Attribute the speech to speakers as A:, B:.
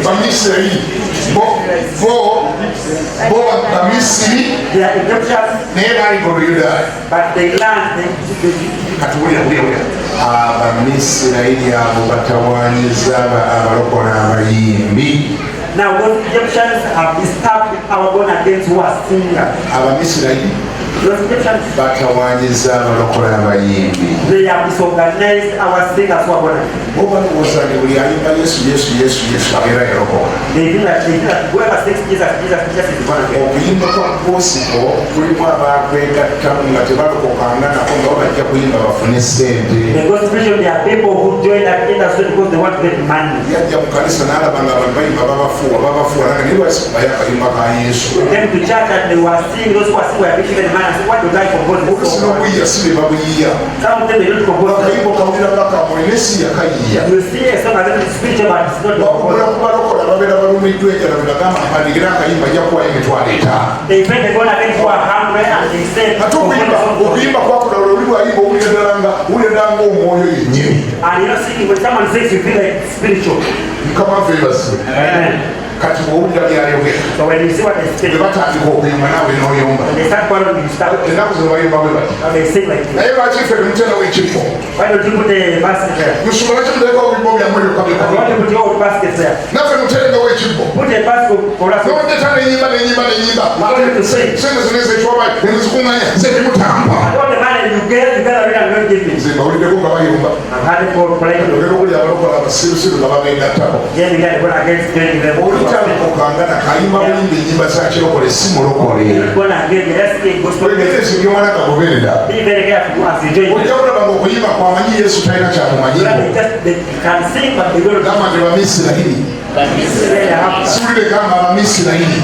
A: Bamisirayiri bo bo bo Bamisiri.
B: They are Egyptians,
A: naye bayiga Oluyudaaya.
B: But they learned the
A: Kati wulira, wulira, wulira. Abamisirayiri abo batawanyiza abalokole abayimbi.
B: Now those Egyptians have disturbed our born again who are singers.
A: Abamisirayiri
B: Those Egyptians,
A: batawanyiza abalokole abayimbi.
B: They have disorganized our singers who are born again.
A: Bo balowooza nti buli ayimba Yesu, Yesu, Yesu, Yesu abeera yalokoka.
B: They think that whoever sings Jesus, Jesus, Jesus is born again.
A: Okuyimba kwa gospel kulimu abakwegattamu nga tebalokokanga nako nga bo bajja kuyimba bafune sente.
B: The gospel vision, there are people who join that industry because they want to get money.
A: Yajja mu kanisa n'alaba nga abantu bayimba, babafuuwa, babafuuwa, nanga naye lwaki akalimba ka Yesu?
B: They came to church and they were seeing those who are seeing were given money and said, "Why don't I compose this
A: Oluusi
B: song?"
A: n'okuyiya si be babuyiya.
B: Some of them, they don't compose them.
A: Akayimba okawulira gakamuli ne si yakayiya.
B: You see a song as if it's spiritual, but it's not the
A: Bakugula
B: composer.
A: ku balokola babeera balumiddwa enjala bwe bagamba mpandiikira akayimba ajja kuwayo 50,000.
B: They pay the born again who are hungry and they say,
A: Ate okuyimba okuyimba kwakola oli bwayimba owulira ddala nga owulira ddala ng'omwoyo yennyini.
B: And singing, when someone sings, you feel like spiritual.
A: Mukama waffe yeebazibwe.
B: Amen.
A: Kati bw'owulira byayogera,
B: So when you see what they
A: bwe
B: speak,
A: batandika okuyimba naawe n'oyomba.
B: When they start quarreling, you start.
A: Ennaku zino bayimba bwe bati.
B: Now they sing like this.
A: Naye lwaki ffe temuteerawo ekibbo?
B: Why don't you put a basket there?
A: Musumba, lwaki muteekawo bibbo byammwe byokka byokka?
B: Why don't you put your own basket there?
A: Naffe muteerengawo ekibbo.
B: Put a basket for us.
A: Nondeta nenyimba nenyimba nenyimba.
B: Want to sing.
A: Sente zino ezekiwaba nezikuŋŋanya nze temutampa.
B: And all the money you get, you gather it and don't give me.
A: Nze mbawuliddeko nga bayomba.
B: I've had it for polite.
A: Ogenda okulya abalokola abasirusiru nga babegattako.
B: Then you get born against joining them.
A: Olitalokokanga nakayimba buyimba enyimba za kirokole si mulokole.
B: Born again, let's sing gospel music.
A: Wegendereza byomwana gagoberera.
B: Be very careful as you join them.
A: Ojja kulaba nga okuyimba kwamanyi Yesu talina kyamumanyiko.
B: They just they can sing, but they don't.
A: Gamba nti Bamisirayiri.
B: They have
A: Siwulire, gamba Abamisirayiri.